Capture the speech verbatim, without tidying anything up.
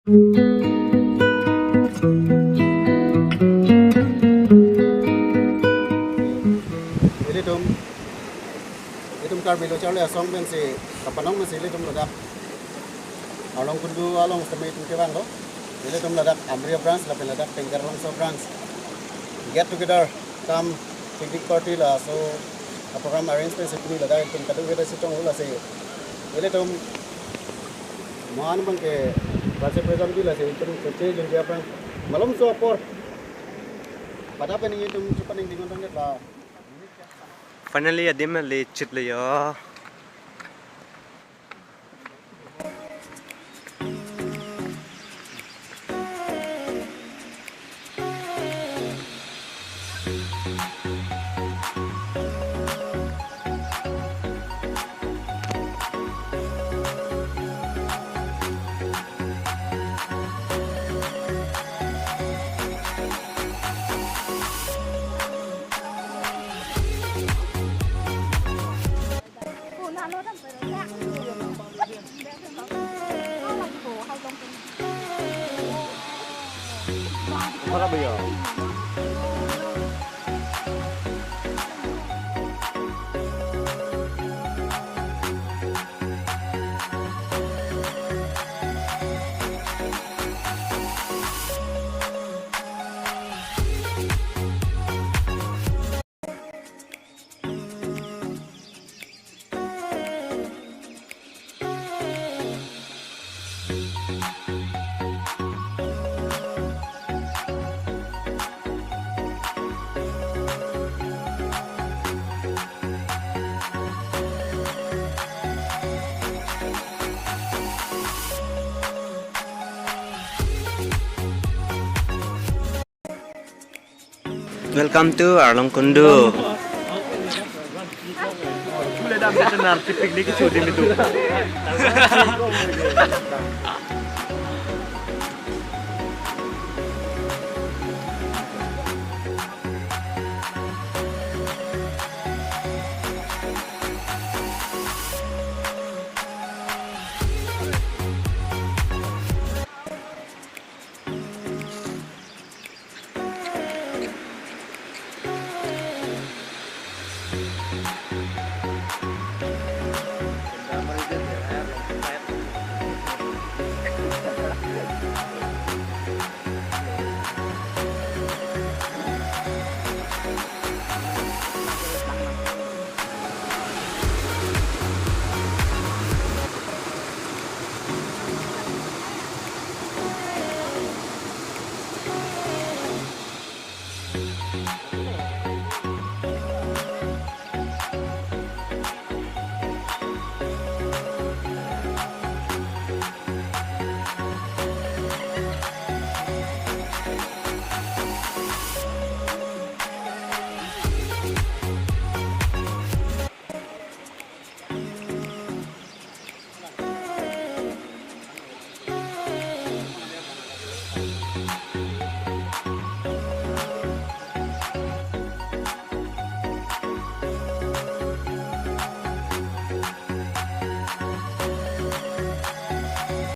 Ilitum, ilitum Karbi Lo Charli Asong pensi kapanong pensi ilitum ladak Arlong Kundu along sitame itum kevanglo. Ilitum ladak Amri branch lapen ladak Pengar Langso branch get together cum picnic party laso a-program arrange pensi pini ladak itum kadokave ta chetong-o, lasi ilitum mohan abangke vice president pi, lasi itum kechejun dia aphrang malomso apor pada pen nelitum chepaningding-ong tangdet la. Finally adim le chit le yo. Welcome to Arlong Kundu. Kule dam dete nang picnic kecho adim itum.